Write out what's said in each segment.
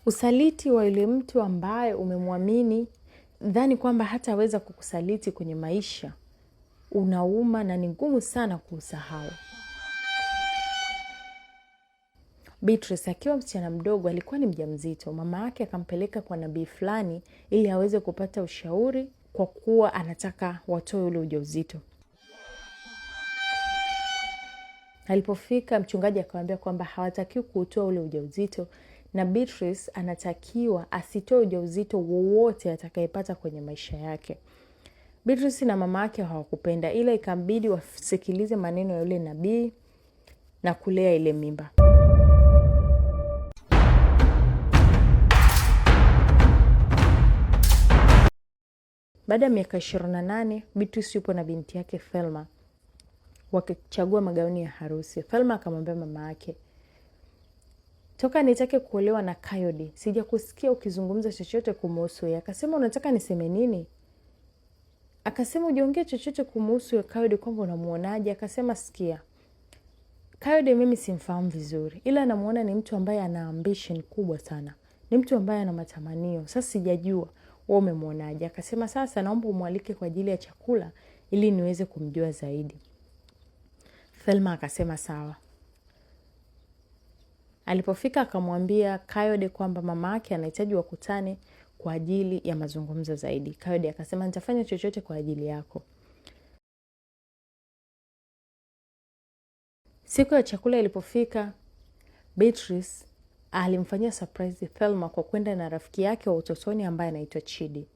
Usaliti wa yule mtu ambaye umemwamini, dhani kwamba hataweza kukusaliti kwenye maisha, unauma na ni ngumu sana kuusahau. Beatrice akiwa msichana mdogo alikuwa ni mjamzito. Mama yake akampeleka kwa nabii fulani ili aweze kupata ushauri kwa kuwa anataka watoe ule ujauzito. Alipofika mchungaji akamwambia kwamba hawatakiwi kuutoa ule ujauzito na Beatrice anatakiwa asitoe ujauzito wowote atakayepata kwenye maisha yake. Beatrice na mama yake hawakupenda, ila ikambidi wasikilize maneno ya yule nabii na kulea ile mimba. Baada ya miaka 28, Beatrice yupo na binti yake Thelma wakichagua magauni ya harusi. Thelma akamwambia mama yake, toka nitake kuolewa na Kayode sijakusikia ukizungumza chochote kumuhusu yeye. Akasema, unataka niseme nini? Akasema, ujiongee chochote kumuhusu Kayode kwamba unamuonaje? Akasema, sikia Kayode mimi simfahamu vizuri, ila namuona ni mtu ambaye ana ambition kubwa sana, ni mtu ambaye ana matamanio. Sasa sijajua wewe umemwonaje? Akasema, sasa naomba umwalike kwa ajili ya chakula ili niweze kumjua zaidi. Thelma akasema sawa. Alipofika akamwambia Kayode kwamba mama yake anahitaji wakutane kwa ajili ya mazungumzo zaidi. Kayode akasema nitafanya chochote kwa ajili yako. Siku ya chakula ilipofika, Beatrice alimfanyia surprise Thelma kwa kwenda na rafiki yake wa utotoni ambaye anaitwa Chidi.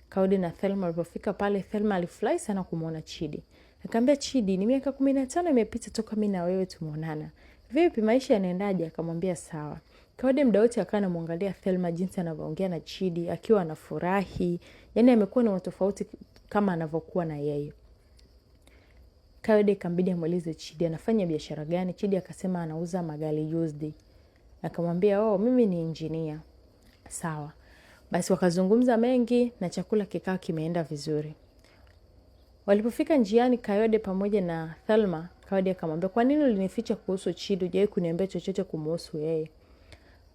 Kayode na Thelma walipofika pale, Thelma alifurahi sana kumwona Chidi. Akamwambia Chidi, ni miaka 15 imepita toka mimi na wewe tumeonana. Vipi maisha yanaendaje? Akamwambia sawa. Kayode muda wote akawa anamwangalia Thelma jinsi anavyoongea na Chidi akiwa anafurahi. Yaani amekuwa na tofauti kama anavyokuwa na yeye. Kayode ikambidi amuulize Chidi anafanya biashara gani? Chidi akasema anauza magari used. Akamwambia, oh, mimi ni engineer. Sawa. Basi wakazungumza mengi na chakula kikawa kimeenda vizuri. Walipofika njiani, Kayode pamoja na Thelma, Kayode akamwambia, kwa nini ulinificha kuhusu Chidi? Hujawahi kuniambia chochote kumuhusu yeye.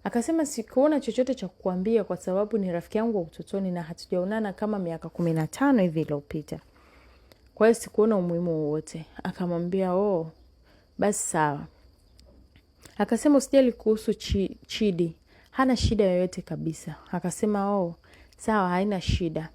Akasema sikuona chochote cha kukuambia kwa sababu ni rafiki yangu wa utotoni na hatujaonana kama miaka 15 hivi iliyopita. Kwa hiyo sikuona umuhimu wowote. Akamwambia, oh, basi sawa. Akasema usijali kuhusu Chidi, hana shida yoyote kabisa. Akasema oh, sawa, haina shida.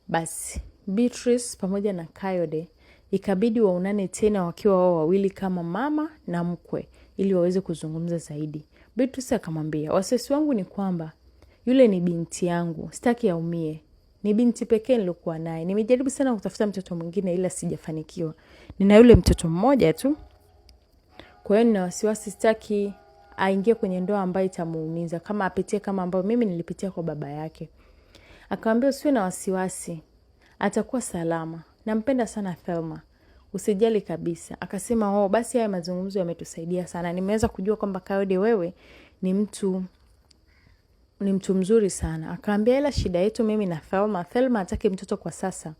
Basi Beatrice pamoja na Kayode ikabidi waonane tena wakiwa wao wawili kama mama na mkwe ili waweze kuzungumza zaidi. Beatrice akamwambia, wasiwasi wangu ni kwamba yule ni binti yangu, sitaki aumie. Ni binti pekee nilokuwa naye. Nimejaribu sana kutafuta mtoto mwingine ila sijafanikiwa. Nina yule mtoto mmoja tu. Kwa hiyo nina wasiwasi, sitaki aingie kwenye ndoa ambayo itamuumiza, kama apitie kama ambayo mimi nilipitia kwa baba yake. Akamwambia usiwe na wasiwasi, atakuwa salama. Nampenda sana Thelma, usijali kabisa. Akasema oh, basi haya mazungumzo yametusaidia sana. Nimeweza kujua kwamba Kayode wewe ni mtu mzuri sana. Akaambia ila shida yetu mimi na Thelma, Thelma hataki mtoto kwa sasa,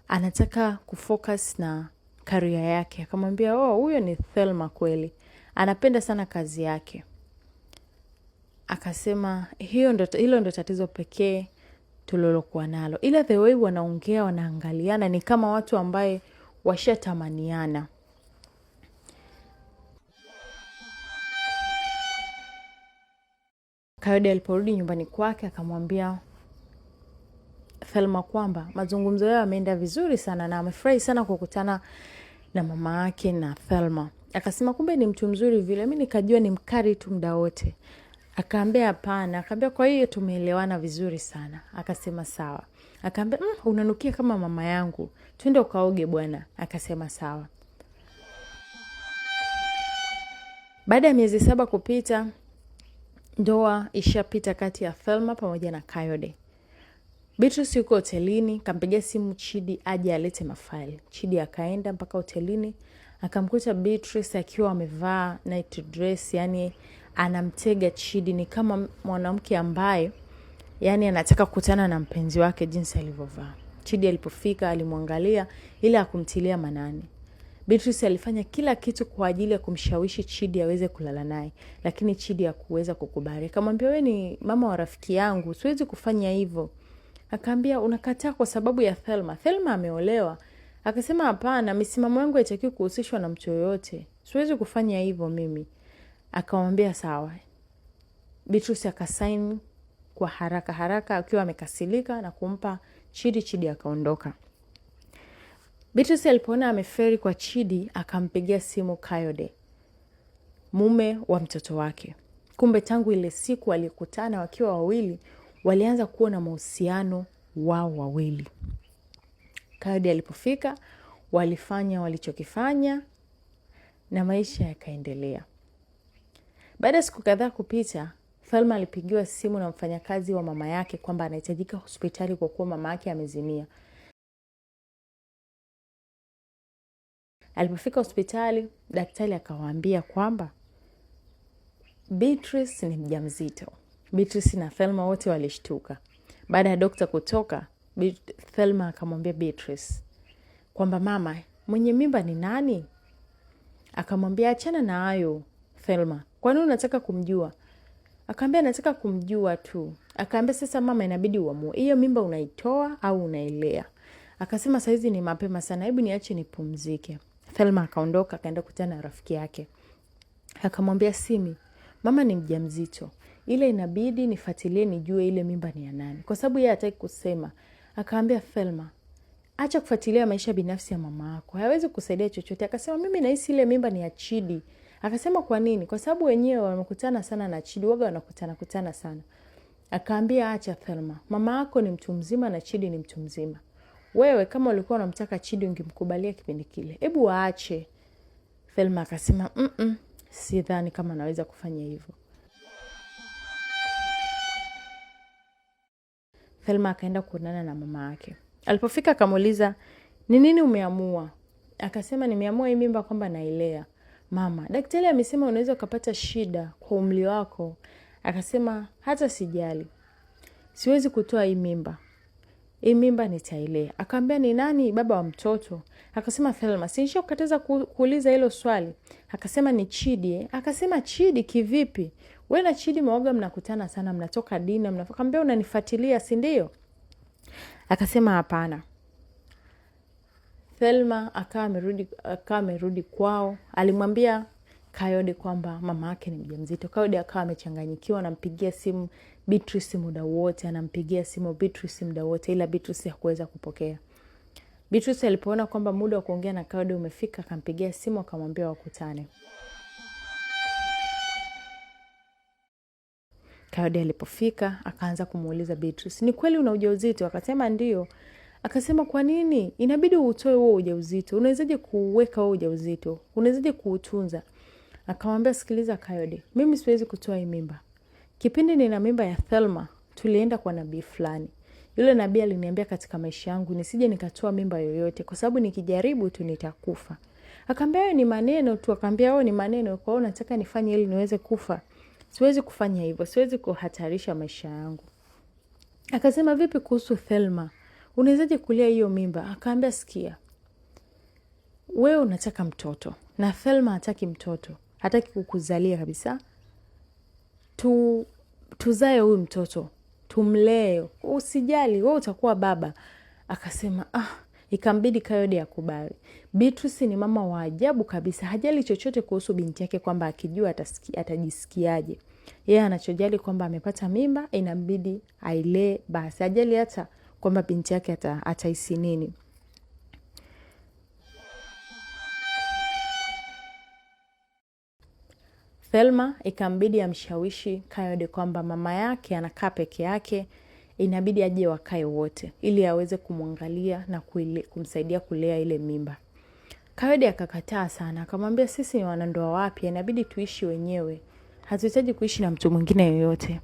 anataka kufocus na career yake. Akamwambia oh, huyo ni Thelma kweli, anapenda sana kazi yake. Akasema hilo ndo tatizo pekee tulilokuwa nalo, ila the way wanaongea wanaangaliana ni kama watu ambaye washatamaniana. Kayode aliporudi nyumbani kwake akamwambia Thelma kwamba mazungumzo yao yameenda vizuri sana na amefurahi sana kukutana na mama yake na Thelma. Akasema kumbe ni mtu mzuri vile, mimi nikajua ni mkali tu muda wote. Akaambia hapana. Akaambia kwa hiyo tumeelewana vizuri sana. Akasema sawa. Akaambia unanukia kama mama yangu, twende ukaoge bwana. Akasema sawa. Baada ya miezi 7 kupita, ndoa ishapita kati ya Thelma pamoja na Kayode. Beatrice yuko hotelini, kampigia simu Chidi aje alete mafaili. Chidi akaenda mpaka hotelini, akamkuta Beatrice akiwa amevaa night dress, yani anamtega Chidi, ni kama mwanamke ambaye yani anataka kukutana na mpenzi wake jinsi alivyovaa. Chidi alipofika alimwangalia ila hakumtilia manani. Beatrice alifanya kila kitu kwa ajili ya kumshawishi Chidi aweze kulala naye, lakini Chidi hakuweza kukubali. Akamwambia, wewe ni mama wa rafiki yangu, siwezi kufanya hivyo. Akaambia, unakataa kwa sababu ya Thelma. Thelma ameolewa. Akasema, hapana, misimamo yangu haitakiwi kuhusishwa na mtu yoyote, siwezi kufanya hivyo mimi. Akamwambia sawa. Beatrice akasaini kwa haraka haraka akiwa amekasirika na kumpa Chidi. Chidi akaondoka. Beatrice alipoona ameferi kwa Chidi akampigia simu Kayode, mume wa mtoto wake. Kumbe tangu ile siku walikutana wakiwa wawili, walianza kuwa na mahusiano wao wawili. Kayode alipofika walifanya walichokifanya na maisha yakaendelea. Baada ya siku kadhaa kupita, Thelma alipigiwa simu na mfanyakazi wa mama yake kwamba anahitajika hospitali kwa kuwa mama yake amezimia. Alipofika hospitali, daktari akawaambia kwamba Beatrice ni mjamzito. Beatrice na Thelma wote walishtuka. Baada ya dokta kutoka, Thelma akamwambia Beatrice kwamba mama, mwenye mimba ni nani? Akamwambia achana na hayo Thelma, kwa nini unataka kumjua? Akaambia nataka kumjua tu. Akaambia sasa mama, inabidi uamue hiyo mimba unaitoa au unailea. Akasema saizi ni mapema sana, hebu niache nipumzike. Thelma akaondoka akaenda kukutana na rafiki yake. Akamwambia Simi, mama ni mjamzito, ile inabidi nifuatilie nijue ile mimba ni ya nani, kwa sababu yeye hataki kusema. Akaambia Thelma, acha kufuatilia maisha binafsi ya mama yako, hayawezi kusaidia chochote. Akasema mimi nahisi ile mimba ni ya Chidi. Akasema kwa nini? Kwa sababu wenyewe wamekutana sana na Chidi, waga wanakutana kutana sana. Akaambia acha Thelma, mama yako ni mtu mzima na Chidi ni mtu mzima. Wewe kama ulikuwa unamtaka Chidi ungemkubalia kipindi kile, hebu waache. Thelma akasema sidhani kama naweza kufanya hivyo. Thelma akaenda kuonana na mama yake. Alipofika akamuuliza, ni nini umeamua? Akasema nimeamua hii mimba kwamba nailea. Mama, daktari amesema unaweza ukapata shida kwa umri wako. Akasema hata sijali, siwezi kutoa hii mimba, hii mimba nitailea. Akaambia ni nani baba wa mtoto? Akasema Thelma. Si nishakukataza kuuliza hilo swali? Akasema ni Chidi. Akasema Chidi kivipi? Wewe na Chidi mwaoga mnakutana sana, mnatoka dina, mnafaka. Unanifuatilia si ndio? Akasema hapana. Thelma akawa amerudi kwao. Alimwambia Kayode kwamba mama yake ni mjamzito. Kayode akawa amechanganyikiwa, anampigia simu Beatrice muda wote, anampigia simu Beatrice muda wote, ila Beatrice hakuweza kupokea. Beatrice alipoona kwamba muda wa kuongea na Kayode umefika, akampigia simu akamwambia wakutane. Kayode alipofika akaanza kumuuliza Beatrice, ni kweli una ujauzito? Akasema ndio. Akasema kwa nini? Inabidi utoe huo ujauzito. Unawezaje kuuweka huo ujauzito? Unawezaje kuutunza? Akamwambia sikiliza Kayode, mimi siwezi kutoa hii mimba. Kipindi nina mimba ya Thelma, tulienda kwa nabii fulani. Yule nabii aliniambia katika maisha yangu nisije nikatoa mimba yoyote kwa sababu nikijaribu tu nitakufa. Akaambia hayo ni maneno tu, akaambia hayo ni maneno, kwa hiyo nataka nifanye ili niweze kufa. Siwezi kufanya hivyo, siwezi kuhatarisha maisha yangu. Akasema vipi kuhusu Thelma? Unawezaje kulea hiyo mimba? Akaambia sikia, wewe unataka mtoto na Thelma hataki mtoto, hataki kukuzalia kabisa. Tuzae huyu mtoto, tumlee, usijali, wewe utakuwa baba. Akasema ikambidi Kayode akubali. Beatrice ni mama wa ajabu kabisa, hajali chochote kuhusu binti yake kwamba akijua atajisikiaje. Yeye anachojali kwamba amepata mimba, inabidi ailee basi. Hajali hata kwamba binti yake atahisi nini. Thelma ikambidi amshawishi Kayode kwamba mama yake anakaa peke yake, inabidi aje wakae wote ili aweze kumwangalia na kumsaidia kulea ile mimba. Kayode akakataa sana, akamwambia sisi ni wanandoa wapya, inabidi tuishi wenyewe, hatuhitaji kuishi na mtu mwingine yoyote.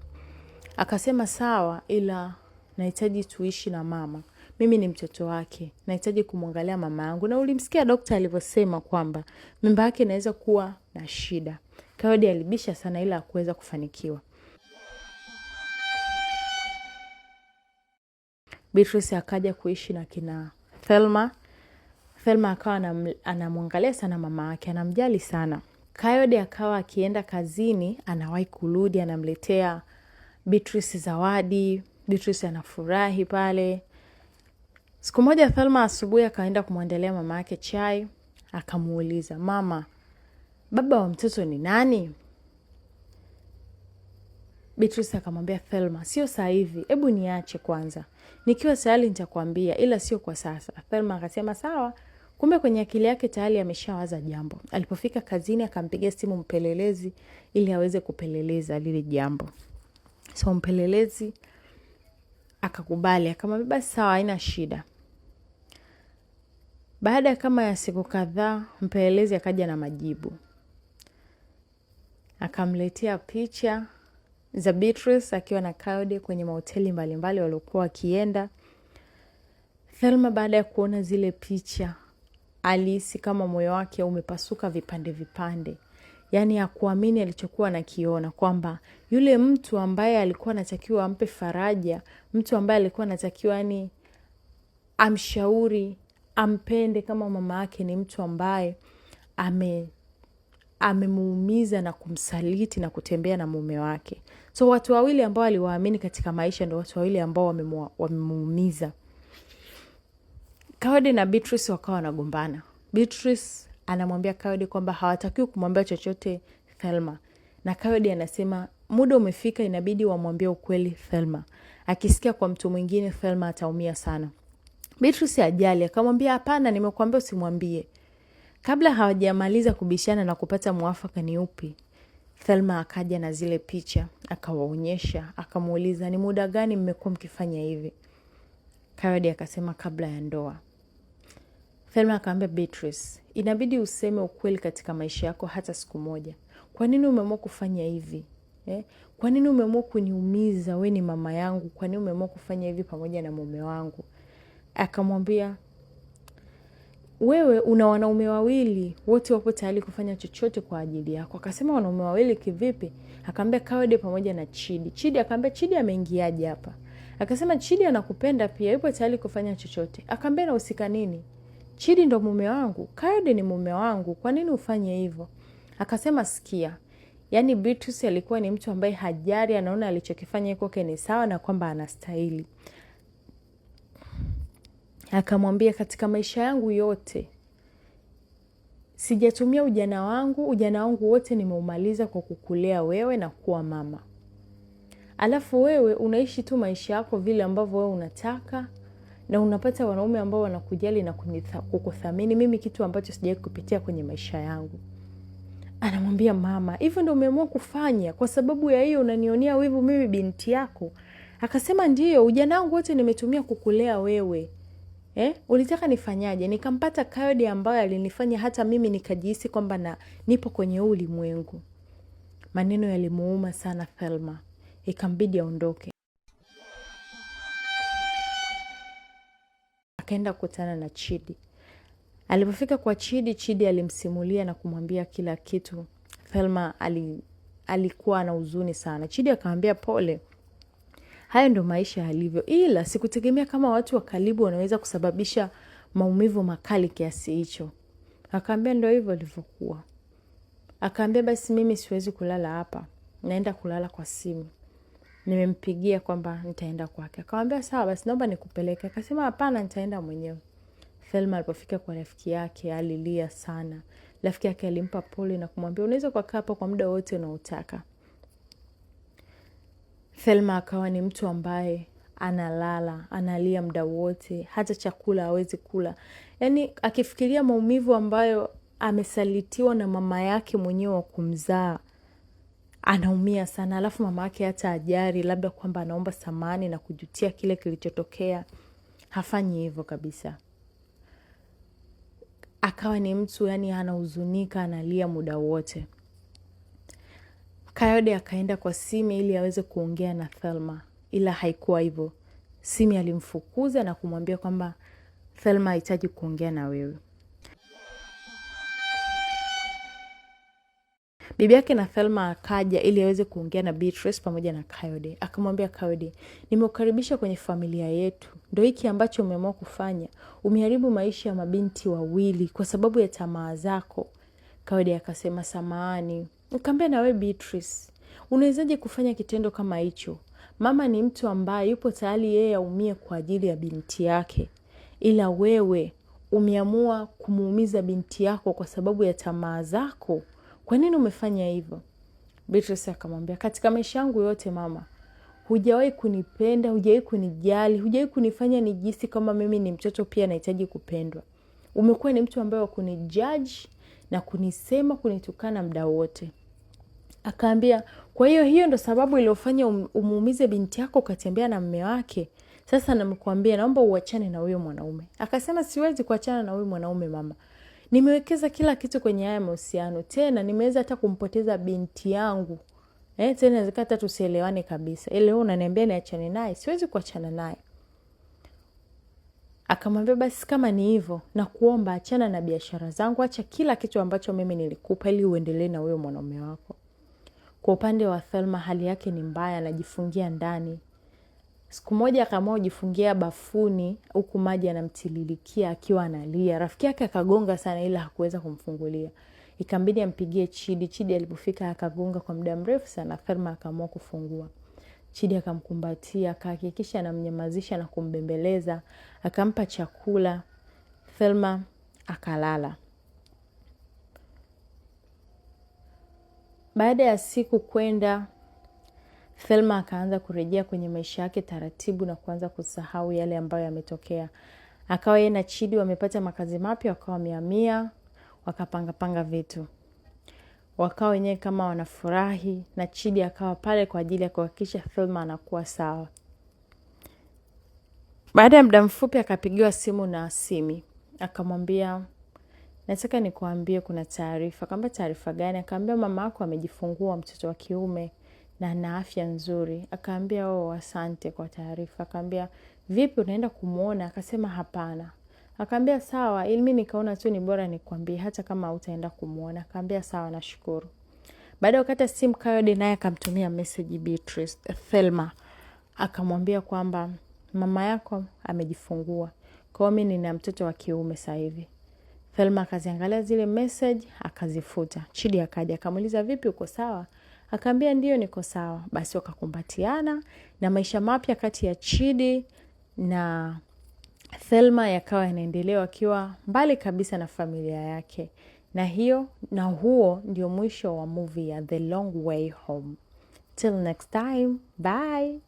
Akasema sawa, ila nahitaji tuishi na mama, mimi ni mtoto wake, nahitaji kumwangalia mama yangu. Na ulimsikia daktari alivyosema kwamba mimba yake inaweza kuwa na shida. Kayode alibisha sana ila hakuweza kufanikiwa. Beatrice akaja kuishi na kina Thelma. Thelma akawa anamwangalia sana mama yake, anamjali sana. Kayode akawa akienda kazini, anawahi kurudi, anamletea Beatrice zawadi. Beatrice anafurahi pale. Siku moja Thelma asubuhi akaenda kumwandalia mama yake chai, akamuuliza, "Mama, baba wa mtoto ni nani?" Beatrice akamwambia Thelma, "Sio sasa hivi, hebu niache kwanza. Nikiwa tayari nitakwambia, ila sio kwa sasa." Thelma akasema sawa. Kumbe kwenye akili yake tayari ameshawaza jambo. Alipofika kazini akampigia simu mpelelezi ili aweze kupeleleza lile jambo. So mpelelezi akakubali, akamwambia basi sawa, haina shida. Baada kama ya siku kadhaa, mpelelezi akaja na majibu. Akamletea picha za Beatrice akiwa na Kayode kwenye mahoteli mbalimbali waliokuwa wakienda. Thelma baada ya kuona zile picha alihisi kama moyo wake umepasuka vipande vipande. Yaani hakuamini alichokuwa anakiona, kwamba yule mtu ambaye alikuwa anatakiwa ampe faraja, mtu ambaye alikuwa anatakiwa yani amshauri, ampende kama mama yake, ni mtu ambaye amemuumiza na kumsaliti na kutembea na mume wake. So watu wawili ambao aliwaamini katika maisha ndio watu wawili ambao wamemuumiza. Kayode na Beatrice wakawa wanagombana. Beatrice anamwambia Kayode kwamba hawatakiwi kumwambia chochote Thelma. Na Kayode anasema muda umefika, inabidi wamwambie ukweli Thelma. Akisikia kwa mtu mwingine Thelma ataumia sana. Beatrice ajali, akamwambia hapana, nimekuambia usimwambie. Kabla hawajamaliza kubishana na kupata mwafaka ni upi, Thelma akaja na zile picha, akawaonyesha, akamuuliza ni muda gani mmekuwa mkifanya hivi? Kayode akasema kabla ya ndoa. Thelma akamwambia Beatrice, inabidi useme ukweli katika maisha yako hata siku moja. Kwa nini umeamua kufanya hivi? Kwa nini umeamua kuniumiza? We ni mama yangu. Kwa nini umeamua kufanya hivi pamoja na mume wangu? Akamwambia, wewe una wanaume wawili, wote wapo tayari kufanya chochote kwa ajili yako. Akasema wanaume wawili kivipi? Akamwambia Kayode pamoja na Chidi. Chidi akamwambia Chidi ameingiaje hapa? Akasema Chidi anakupenda pia, yupo tayari kufanya chochote. Akamwambia nahusika nini? Chidi ndo mume wangu, Kayode ni mume wangu, kwa nini ufanye hivyo? Akasema sikia. Yaani Beatrice alikuwa ni mtu ambaye hajali, anaona alichokifanya kwake ni sawa na kwamba anastahili. Akamwambia katika maisha yangu yote sijatumia ujana wangu, ujana wangu wote nimeumaliza kwa kukulea wewe na kuwa mama. Alafu wewe unaishi tu maisha yako vile ambavyo wewe unataka na unapata wanaume ambao wanakujali na kukuthamini, mimi kitu ambacho sijawahi kupitia kwenye maisha yangu. Anamwambia mama, hivyo ndio umeamua kufanya kwa sababu ya hiyo unanionea wivu mimi binti yako? Akasema ndiyo, ujana wangu wote nimetumia kukulea wewe. Ulitaka nifanyaje? Nikampata Kayode ambaye alinifanya hata mimi nikajihisi kwamba na nipo kwenye ulimwengu. Maneno yalimuuma sana Thelma, ikambidi aondoke. Akaenda kukutana na Chidi. Alipofika kwa Chidi, Chidi alimsimulia na kumwambia kila kitu. Thelma alikuwa na huzuni sana. Chidi akamwambia pole, hayo ndo maisha yalivyo, ila sikutegemea kama watu wa karibu wanaweza kusababisha maumivu makali kiasi hicho. Akaambia ndo hivyo ilivyokuwa. Akaambia basi mimi siwezi kulala hapa, naenda kulala kwa simu. Nimempigia kwamba nitaenda kwake. Akamwambia sawa basi naomba nikupeleke. Akasema hapana, nitaenda mwenyewe. Thelma alipofika kwa rafiki yake alilia sana. Rafiki yake alimpa pole na kumwambia unaweza kukaa hapa kwa muda wote unaotaka. Thelma akawa ni mtu ambaye analala, analia muda wote, hata chakula hawezi kula. Yaani akifikiria maumivu ambayo amesalitiwa na mama yake mwenyewe wa kumzaa, anaumia sana. Alafu mama yake hata ajali, labda kwamba anaomba samani na kujutia kile kilichotokea, hafanyi hivyo kabisa. Akawa ni mtu yani anahuzunika, analia muda wote. Kayode akaenda kwa Simi ili aweze kuongea na Thelma, ila haikuwa hivyo. Simi alimfukuza na kumwambia kwamba Thelma hahitaji kuongea na wewe. Bibi yake na Thelma akaja ili aweze kuongea na Beatrice pamoja na Kayode. Akamwambia Kayode, nimekukaribisha kwenye familia yetu, ndo hiki ambacho umeamua kufanya. Umeharibu maisha ya mabinti wawili kwa sababu ya tamaa zako. Kayode akasema samahani. Nikamwambia na wewe Beatrice, unawezaje kufanya kitendo kama hicho? Mama ni mtu ambaye yupo tayari yeye aumie kwa ajili ya binti yake, ila wewe umeamua kumuumiza binti yako kwa sababu ya tamaa zako. Kwa nini umefanya hivyo? Beatrice akamwambia, katika maisha yangu yote mama, hujawahi kunipenda, hujawahi kunijali, hujawahi kunifanya nijihisi kama mimi ni mtoto pia nahitaji kupendwa. Umekuwa ni mtu ambaye wa kunijudge na kunisema, kunitukana muda wote. Akaambia, kwa hiyo hiyo ndo sababu iliyofanya umuumize binti yako ukatembea na mume wake. Sasa namkuambia, naomba uachane na huyo mwanaume. Akasema, siwezi kuachana na huyo mwanaume mama. Nimewekeza kila kitu kwenye haya mahusiano. Tena nimeweza hata kumpoteza binti yangu. Tena inawezekana hata tusielewane kabisa. Ile wewe unaniambia niachane naye, siwezi kuachana naye. Akamwambia, basi kama ni hivyo, nakuomba achana na biashara zangu, acha kila kitu ambacho mimi nilikupa ili uendelee na huyo mwanaume wako. Kwa upande wa Thelma, hali yake ni mbaya, anajifungia ndani. Siku moja akaamua kujifungia bafuni huku maji yanamtililikia akiwa analia. Rafiki yake akagonga sana ila hakuweza kumfungulia. Ikambidi ampigie Chidi. Chidi alipofika akagonga kwa muda mrefu sana. Thelma akaamua kufungua. Chidi akamkumbatia, akahakikisha anamnyamazisha na kumbembeleza, akampa chakula. Thelma akalala. Baada ya siku kwenda, Thelma akaanza kurejea kwenye maisha yake taratibu na kuanza kusahau yale ambayo yametokea. Akawa yeye na Chidi wamepata makazi mapya, wakawa wamehamia, wakapanga panga vitu. Wakawa wenyewe kama wanafurahi, na Chidi akawa pale kwa ajili ya kuhakikisha Thelma anakuwa sawa. Baada ya muda mfupi akapigiwa simu na Simi. Akamwambia, nataka nikuambie kuna taarifa. Akamwambia, taarifa gani? Akamwambia, mama yako amejifungua mtoto wa kiume na ana afya nzuri. Akaambia, oh, asante kwa taarifa. Akaambia, vipi unaenda kumuona? Akasema hapana. Akaambia sawa, ili mimi nikaona tu ni bora nikwambie hata kama hutaenda kumuona. Akaambia sawa, nashukuru. Baada ya kukata simu, Kayode naye akamtumia message Beatrice Thelma. Akamwambia kwamba mama yako amejifungua, kwa hiyo mimi nina mtoto wa kiume sasa hivi. Thelma akaziangalia zile message akazifuta. Chidi akaja akamuuliza, vipi, uko sawa? Akaambia ndio, niko sawa. Basi wakakumbatiana na maisha mapya kati ya Chidi na Thelma yakawa yanaendelea wakiwa mbali kabisa na familia yake. Na huo ndio mwisho wa movie ya The Long Way Home. Till next time, bye.